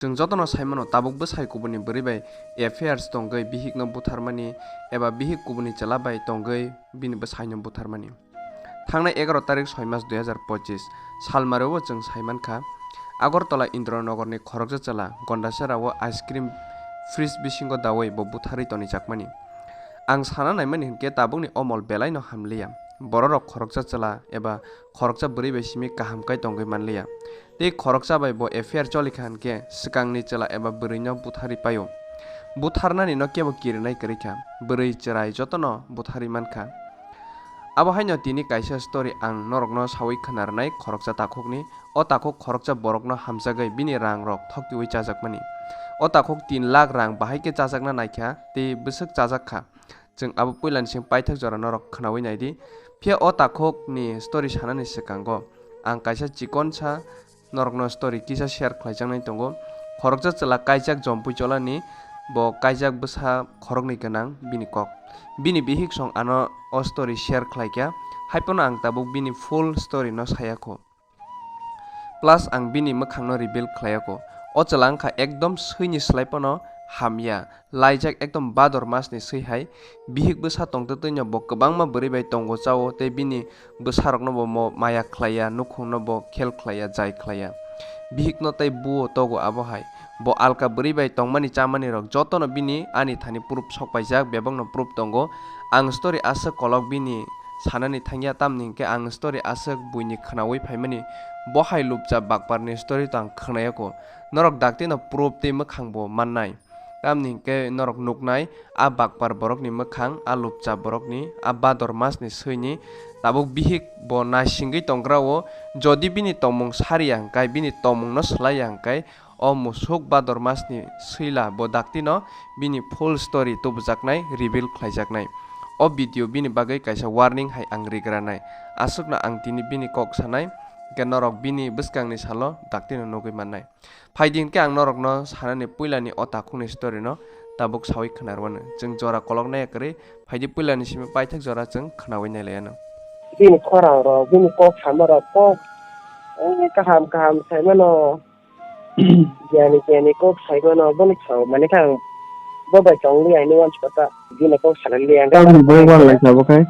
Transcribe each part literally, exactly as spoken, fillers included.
Chwng jotono sai mano, tabuk bwsai kubuni bwrwi bai affairs tongwi bihikno butharmani eba bihik kubuni chwla bai tongwi bini bwsaino butharmani. Thangnai egaroh tarik soi mas dui hazar pochis salmario chwng sai mankha, Agartala Indranogorni khoroksa chwla Gondasera o ice cream fridge bisingo daui bo butharwi tonijakmani. Ang sana naimani hinkhe tabukni omol belaino hamliya. Bororok khoroksa chwla eba khoroksa bwrwi bai simi kaham kai tongwi manliya. Tei khoroksa bai bo affair cholikha hinkhe swkangni chwla eba bwrwino butharwi paio. Butharnanino kebo kirinai kwrwikha, bwrwi chwrai jotono butharwi mankha. Abo haino tini kaisa story ang norokno saui khwnarwnai khoroksa takhukni. O takhuk khoroksa borokno hamjagwi bini rangrok thoktiui chajakmani. O takhuk tin lakh rang bahai khe chajakna naikha tei bwswk chajakha. Chwng abo puilani simi paithak jora norok khwnaui naidi. Phiya o takhukni story sanani swkango ang kaisa chikonsa norokno story kisa share khlaijaknai tongo. Khoroksa chwla kaijak Jompui Cholani, bo kaijak bwsa khoroknwi gwnang bini kok. Bini bihik song ano o story share khlaikha, haiphano ang tabuk bini full story no sayakho. Plus ang bini mwkhangno reveal khlaiyakho. O chwla wngkha ekdom swini slai phano hamya. Laijak ekdom Bhador masni swi hai. Bihik bwsa tongtwtwino bo kwbangma bwrwi bai tongo chao tei bini bwsarokno bo mo maya khlaiya, nukhungno bo khel khlaiya, jai khlaiya. Bihikno tei buo togo abo hai. Bo alka bwrwi bai tongmani chamanirok jotono bini ani thani proof sokpaijak, bebakno proof tongo. Ang story aswk kolok bini sanani thangya, tamni hinkhe ang story aswk buini khwnaui phaimani. Bo hai lupcha bakparni story to ang khwnayakho. Norok daktino proof tei mwkhang bo mannai. Tamni hinkhe norok nuknai, a bakpar borokni mwkhang, a lupcha borokni, a Bhador masni swini tabuk bihik bo naisingwi tongkrao. Jodi bini tongmung sariya hwnkhe, bini tongmungno swlaiya hwnkhe, o musuk Bhador masni swila bo daktino bini full story tubujaknai, reveal khlaijaknai. O video bini bagwi kaisa warning hai ang rigranai. Aswkno ang tini bini kok sanai, hwnkhe norok bini bwskangni salo daktino nugwi mannai. Phaidi hinkhe ang norokno sanani puilani o takhukni story no tabuk saui khwnarwano. Chwng jora kolok naiya kwrwi, phaidi puilani simi paithak jora chwng khwnaui nailaiano. Bini khorang rok, bini kok sama rok kok, eh, kaham kaham saimano. Giyani giyani kok saimano, boni sao mani kha ang bo bai tong liya hinwi uansukha ta. Bini kok salai liya, hwnkhe tamni bo uan lai sabo khai.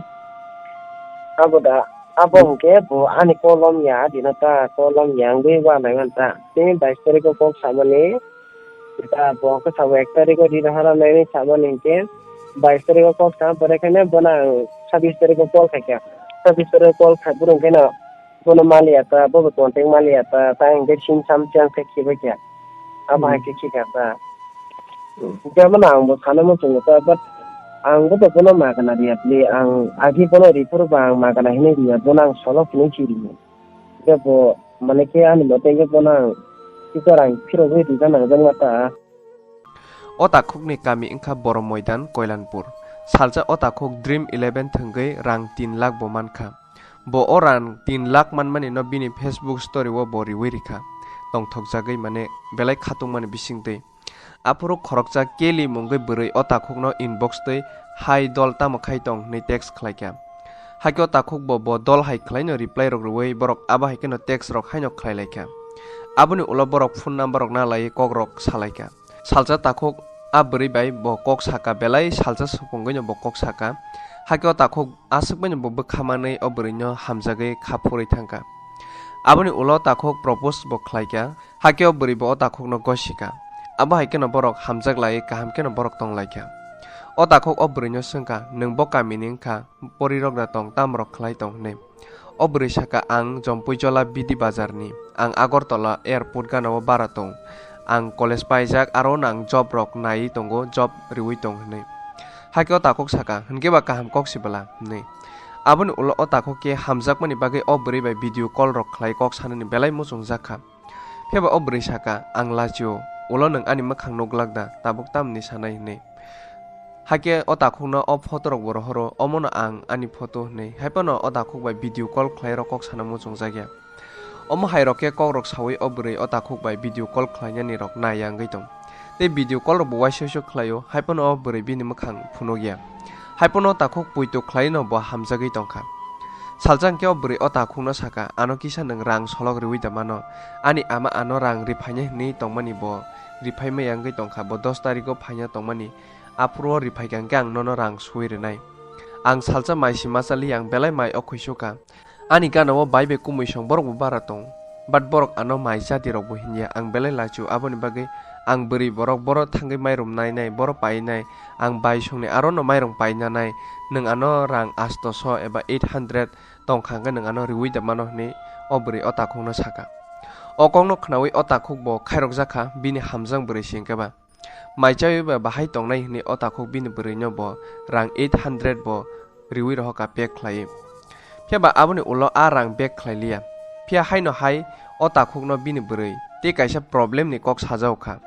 Abo da, abo hwnkhe bo ani kolom ya, dino ta kolom ya wngwi uan lai man ta. Tei bais tarikh o kok samani, ta bo khe sabo ek tarikh o rina hara nai samani hwnkhe, bais tarikh o kok sam pore khe ne bono ang sabis tarikh o call khaikha. Sabis tarikh o call khai bwrwng khe no bono maliya ta, bo bo contact maliya ta, ta hwnkhe sim sam chang khe khibai kha. Abo hai khe khikha ta. Jemon ang bo sana muchungo ta, but ang bo to bono magana riya bli, ang agi bono riphuru ba ang magana hinwi riya, bono ang solok hinwi si riya. Khe bo mane khe ani mote khe bono ang kisa rang phirogwi rija nangjakma ta. O takhukni kami wngkha Boro Moidan, Koilanpur. Salsa o takhuk Dream Eleven thwngwi rang tin lakh bo mankha. Bo o rang tin lakh manmani no bini Facebook story o bo riwi rikha. Tongthokjagwi mane belai khatungmani bisingtwi. Aphuru khoroksa Kelly mungwi bwrwi o takhukno inbox twi, "Hai dol, tamo khai tong?" hwnwi text khlaikha. Hakhe o takhuk bo, bo dol hai khlaino reply rok rwui borok abo hai kheno text rok haino khlai laikha. Aboni ulo borok phone number rok na laiwi kok rok sa laikha. Salsa takhuk a bwrwi bai bo kok saka, belai salsa supungwino bo kok saka. Hakhe o takhuk aswk baino bo bwkha manwi o bwrwino hamjagwi kha phurwi thangkha. Aboni ulo takhuk propose bo khlaikha. Hakhe o bwrwi bo o takhukno gosika. Abo hai kheno borok hamjak laiwi kaham kheno borok tong laikha. O takhuk o bwrwino swngkha, "Nwng bo kamini wngkha, porirok da tong, tamrok khlai tong?" hwnwi. O bwrwi saka, "Ang Jompuijola B D bazarni, ang Agartala airport gana o bara tong, ang college paijak, aro no ang job rok naiwi tongo, job riwi tong," hwnwi. Hakhe o takhuk saka, "Hinkhe ba kaham kok si bwla?" hwnwi. Aboni ulo o takhuk khe hamjakmani bagwi o bwrwi bai video call rok khlai kok sanani belai muchungjak kha. Phiya ba o bwrwi saka, "Ang lachio, ulo nwng ani mwkhang nuk glak da, tabuk tamni sanai?" hwnwi. Hakhe o takhukno o photo rok bo rohoro, "Omono ang ani photo," hwnwi. Haiphano o takhuk bai video call khlai rok kok sana muchungjak ya. Omo hai rok khe kok rok saui o bwrwi o takhuk bai video call khlainani rok naiya wngwi tong. Tei video call rok bo uaisa uaisa khlaio, haiphano o bwrwi bini mwkhang phunukya. Haiphano o takhuk puitu khlaino bo hamjagwi tongkha. Salsa hwnkhe o bwrwi o takhukno saka, "Ano kisa nwng rang solok riui da mano? Ani ama ano rang riphainai hwnwi tongmani bo riphai maya wngwi tongkha, bo dos tarikgo phaina tongmani, aphuru o riphaikha hwnkhe ang nono rang suwi rwnai. Ang salsa mai si masa li ang belai mai o khuisukha. Ani gana o bai bai kumui song borok bo bara tong. But borok ano mai chati rok bo hinya, ang belai lachu, aboni bagwi ang bwrwi borok boro thangwi mairum nainai, boro painai, ang bai songni aro no mairung painanai, nwng ano rang astoso eba eight hundred tongkha hwnkhe nwng ano riwi da mano hwnwi o bwrwi o takhukno saka. O kokno khnawi o takhuk bo khairokjak kha, bini hamjak bwrwi si hwnkhe ba. Mai chawi ba bahai tongnai hwnwi o takhuk bini bwrwino bo rang eight hundred bo riwi rohorkha pack khlaiwi. Phiya ba aboni ulo a rang back khlai liya. Phiya haino hai o takhukno bini bwrwi tei kaisa problem ni kok sajao kha.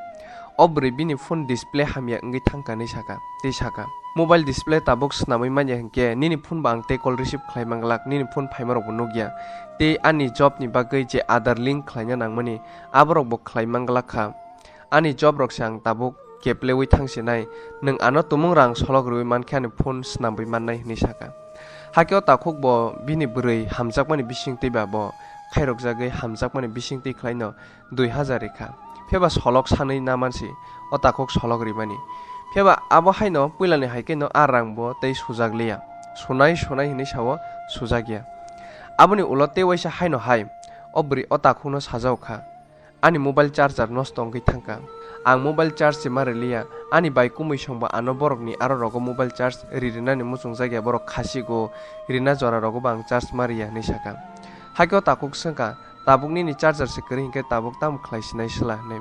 O bwrwi bini phone display hamya wngwi thangkha hwnwi saka, tei saka, "Mobile display tabuk swnamwi manya hwnkhe nini phone bo ang tei call receive khlai manglak, nini phone phaima rok bo nukya. Tei ani job ni bagwi je Aadhaar link khlaina nangmani aborok bo khlai manglak kha." Ani job rok se ang tabuk keplewi thangsinai, nwng ano tumung rang solok rwwi mankhe ani phone snamwi mannai hwnwi saka. Hakhe o takhuk bo bini bwrwi hamjakmani bisingtwi ba bo khairokjagwi hamjakmani bisingtwi khlaino dui hazar rikha. Phiya ba solok sanwi na mansi o takhuk solok rimani. Phiya ba abo haino puilani hai kheno a rang bo tei sujak liya. Sunai sunai hwnwi sao, sujak ya. Aboni ulo tei waisa haino hai o bwrwi o takhukno sajao kha. Ani mobile charger nosto wngwi thangkha. Ang mobile charge se ma rwliya. Ani bai kumui songbo ano borokni aro rogo mobile charge ri rwnani muchungjak ya, borok khasigo, rina jora rogo bo ang charge ma rwya hwnwi sakha. Hakhe o takhuk swngkha, "Tabuk nini charger se kwrwi hinkhe tabuk tamo khlai sinai sla?" hwnwi.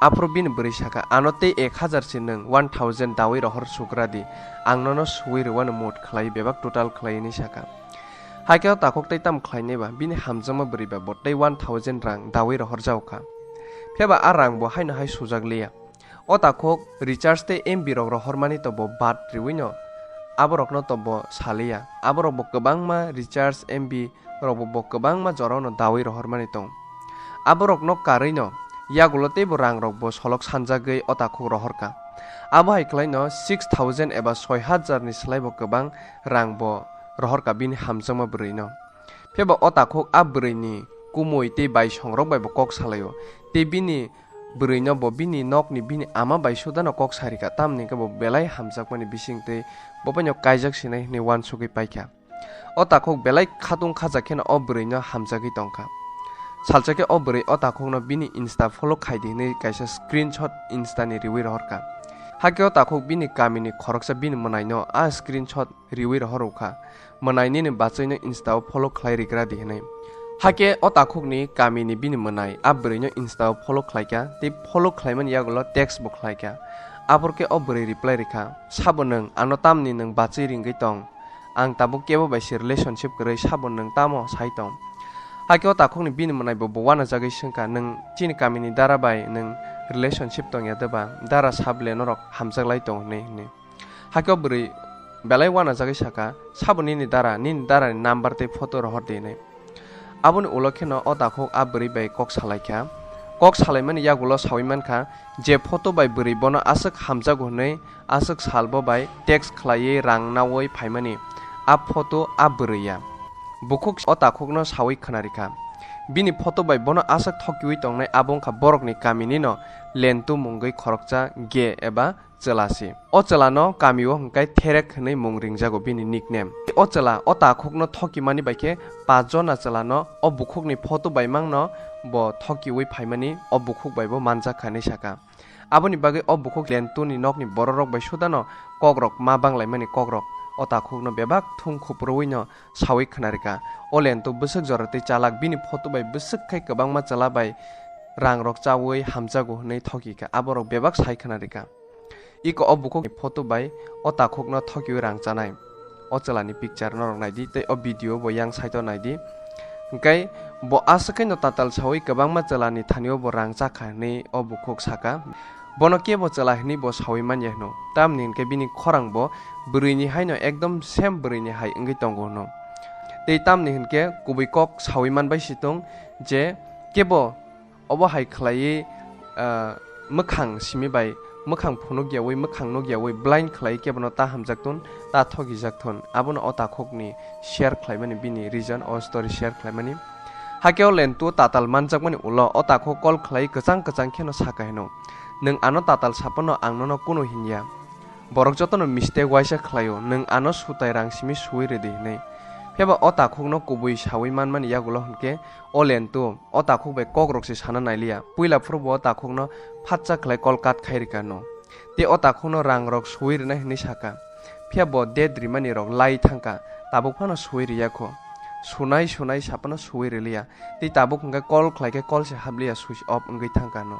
Aphuru bini bwrwi sakha, "Ano tei ek hazar se nwng one thousand dawi rohor sugra di, ang nono suwi rwano mut khlai bebak total khlai," hwnwi sakha. Hakhe o takhuk tei tamo khlainai ba, bini hamjakma bwrwi ba bo tei one thousand rang dawi rohorjak kha. Phiya ba a rang bo haino hai sujak liya. O takhuk recharge tei M B rok rohormani to bo bad riwino aborokno to bo saliya. Aborok bo kwbangma recharge M B rok bo, bo kwbangma jorao no dawi rohormani tong. Aborokno karwi no yagulo teibo rang rok bo solok sanjagwi o takhuk rohorkha. Abo hai khlaino six thousand eba soi hajar ni slai bo kwbang rang bo rohorkha bini hamjakma bwrwino. Phiya ba o takhuk a bwrwini kumui tei bai songrok bai bo kok salaio. Tei bini bwrwino bo bini nokni bini ama bai sudano kok sarikha, tamni hwnkhe bo belai hamjakmani bisingtwi bo boino kaijak sinai hwnwi uansugwi paikha. O takhuk belai khatung khajak kheno o bwrwino hamjagwi tongkha. Salsa khe o bwrwi o takhukno bini Insta follow khaidi hwnwi kaisa screenshot Insta ni riwi rohorkha. Hakhe o takhuk bini kamini khoroksa bini mwnaino a screenshot riwi rohorkha, "Mwnai, nini bachwino Insta o follow khlai rigra di," hwnwi. Hakhe o takhukni kamini bini mwnai a bwrwino Insta o follow khlaikha, tei follow khlaimani yagulo text bo khlaikha. Aphuru khe o bwrwi reply rikha, "Sabo nwng ano tamni nwng bachwi ringwi tong? Ang tabuk kebo bai se relationship kwrwi, sabo nwng tamo sai tong?" Hakhe o takhukni bini mwnai bo, bo uanajagwi swngkha, "Nwng chini kamini dara bai nwng relationship tongya de ba? Dara sable norok hamjaklai tong," hwnwi, hwnwi. Hakhe o bwrwi belai uanajagwi sakha, "Sabo nini dara, nini darani number tei photo rohor di," hwnwi. Aboni ulo kheno o takhuk a bwrwi bai kok salaikha. Kok salaimani yagulo sawi mankha, je photo bai bwrwi bono aswk hamjago hwnwi aswk salbo bai text khlaiwi rang naui phaimani, a photo a bwrwi ya. Bukhuk o takhukno sawi khwnarikha. Bini photo bai bono aswk thokiwi tongnai abo wngkha borokni kaminino Lentu mungwi khoroksa gay eba chwla se. O chwlano kamio hwnkhe Therek hwnwi mung ringjago bini nickname. O chwla o takhukno thokimani bai khe paanch jona chwlano o bukhukni photo bai mangno bo thokiwi phaimani o bukhuk bai bo manjak kha hwnwi sakha. Aboni bagwi o bukhuk Lentuni nokni bororok bai sudano kokrok ma banglaimani kokrok o takhukno bebak thung khuprwino sawi khwnarikha. O Lentu bwswk jora tei chalak, bini photo bai bwswk khai kwbangma chwla bai rangrok chaui hamjago hwnwi thokikha, aborok bebak sai khwnarikha. Iko o bukhukni photo bai o takhukno thokiui rang chanai. O chwlani picture norok naidi tei o video bo yang side o naidi. Hwnkhe bo aswk khe no tatal saui kwbangma chwlani thani o bo rang chakha hwnwi o bukhuk saka. Bono kebo chwla hwnwi bo saui manya hwno. Tamni hwnkhe bini khorang bo bwrwini haino ekdom same bwrwini hai wngwi tongo hwno. Tei tamni hwnkhe kubui kok saui manbai si tong je kebo obo hai khlaiwi, ah, mwkhang simi bai, mwkhang phunukyaui, mwkhang nukyaui, blind khlaiwi kebono ta hamjak thun, ta thokijak thun. Abono o takhukni share khlaimani bini reason, o story share khlaimani. Hakhe o Lentu tatal manjakmani ulo o takhuk call khlai kwchang kwchang kheno saka hino, "Nwng ano tatal saphano ang nono kunu hinya. Borok jotono mistake waisa khlaio, nwng ano sutai rang simi suwi rwdi," hinwi. Phiyaba o takhukno kubui sawi manmani yagulo hinkhe o Lentu o takhuk bai kokrok se sana nailiya. Puila phuru bo o takhukno phatsa khlai call cut khai rwkha no. Tei o takhukno rangrok suwi rwna hinwi saka. Phiya bo date rimani rok lai thangkha, tabuk phano suwi rwya kho. Sunai sunai saphano suwi rwliya. Tei tabuk hwnkhe call khlaikhe call se hapliya, switch off wngwi thangkha no.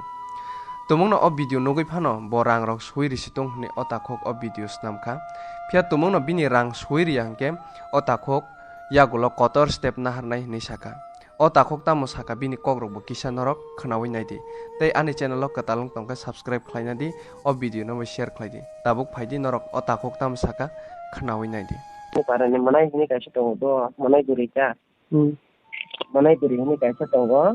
Tumungno o video nugwi phano bo rangrok suwi risi tong hwnwi o takhuk o video snamkha. Phiya tumungno bini rang suwi rwya hwnkhe o takhuk yagulo kotor step naharnai hwnwi saka. O takhuk tamo saka bini kokrok bo kisa norok khwnawi naidi. Tei ani channel o kwtal wng tongkhe subscribe khlaina di, o video no bo share khlaidi. Tabuk phaidi norok o takhuk tamo saka khwnawi naidi. Ni parani Manai hwnwi kaisa tongo bo, Manai bwrwi ta. Hmm. Manai bwrwi hwnwi kaisa tongo.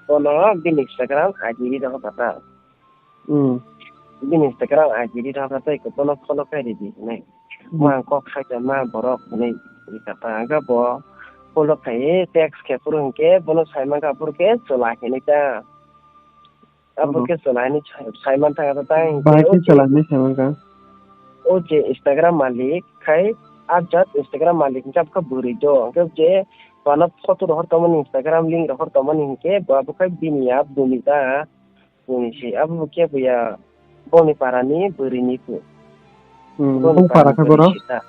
Bono bini Instagram I D ri rokha ta. Hmm. Bini Instagram I D ri rokha tei bono follow khai ridi hinwi. Hmm. Mang kok khaijama borok hinwi rikha ta. Hwnkhe bo follow khaiwi text khe phuru hwnkhe bono sai mankha phuru khe chwla hinwi ta. Abo khe chwla hinwi sai, sai man thangkha ta tang hwnkhe bahai khe o je chwla hinwi sai mankha. O je Instagram malik khai, ah jat Instagram malik hwnkhe abo khe bwrwi do. Hwnkhe je bono photo rohor tongmani, Instagram link rohor tongmani hwnkhe bo abo khe bini ya bumi ta. Boni se abo bo kebo ya boni para ni bwrwi ni phu. Hmm, boni bung para para ni khe bwrwi borok? Sita.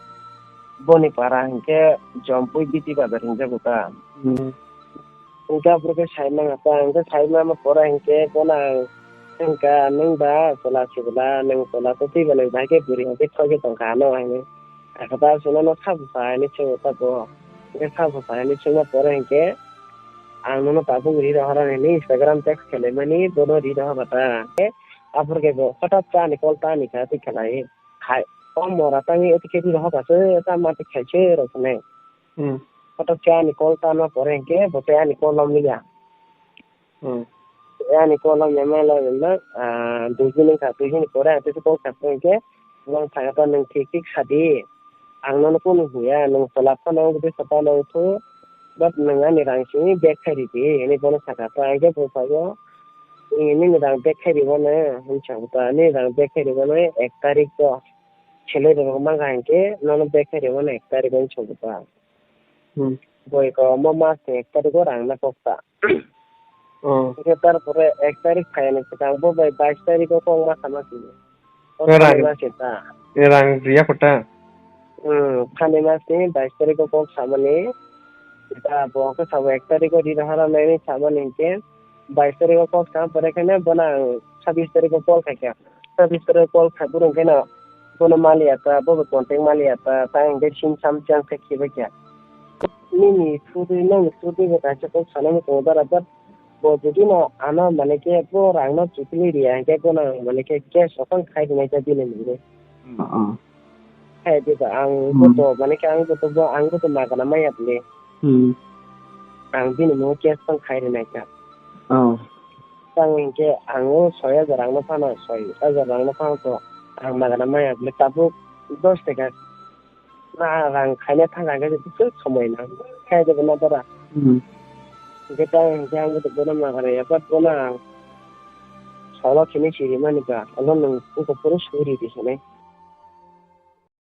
Boni para hinkhe Jompui B T Bazar hinjago ta. Hmm. Hinkhe aboro khe sai mangkha ta, hinkhe sai mama pore hinkhe bono ang hinkha, "Nwng ba chwla sibwla, nwng chwla kwtwi ba nwng bahai khe bwrwi hinkhe thoi khe tongkha ano," hinwi. Akhe ta chwla no sabo sa hinwi swngo ta bo. Hinkhe sabo sa hinwi swngma pore hinkhe ang nono tabuk ri rohor ani hinwi Instagram text khe laimani, bono ri rohor ta. Aphuru khe bo hothat ta ani call ta ani kha twi khlai. Hai, o mora tangwi oti khe ri rohor ka se, ta ma twi khai se rw hwnwi. Hmm. Hothat khe ani call ta no pore hinkhe bo tei ani call lom liya. Hmm. Ani call lom ya mela mela, ah, dui din wngkha, dui din pore ang tei call kha hinkhe, "Nwng thangkha ta nwng thik thik sadi." Ang nono kunu huya, nwng chwla phano wngwi tei chwla phano wngthu, but nwng ani rang simi back khai ridi, hinwi bono sakha. Ta hwnkhe bwskango, "Nini rang back khai ribano," hinwi sakha. Ta nini rang back khai ribano ek tarik o salary rok mangkha hinkhe nono back khai ribano ek tarik o hinwi sakha. Hmm. Boi ko mo mas ni ek tarik o rang na kok ta. Oh. Hingke tarpore ek tarik phaiyani swkang bo bai bais tarik o kok ma sama sini. O Rang, thani mas ni ta. Rang riya kota. Hmm, thani mas ni bais tarik o kok samani. Ta bo khe sabo ek tarik o rina hara nai samani hingke bais tarik o kok sam pore khe ne bono ang sabis tarik o call khaikha. Sabis tarik o call khai boro hingke no bono maliya ta, bo bo contact maliya ta, ta hingke sim sam chang khe khibai kha. Nini through-twi, nokni through-twi bo kaisa kok sanani tongo dara, but bo jodi no ano mane khe bo rang no chukli riya hinkhe bono mane khe cash offer khai rinai khe bini mungwi. Ah, ah. Khai diba ang Hmm. Bo to mane khe ang bo to bo ang bo to magana maya bole. Hmm. Ang bini mungwi cash phang khai rinai kha. Oh. Tang hinkhe ang o soi hajar rang no phano, soi hajar rang no phano to ang magana maya bole tabuk dos taka. Na rang khaina thang khe bwswk somoi nang khe de na dara. Hmm. Hingke ta hingke ang bono ma kare ya pat bono ang solo khini siri mani ba alo nung uko puro suri di sini.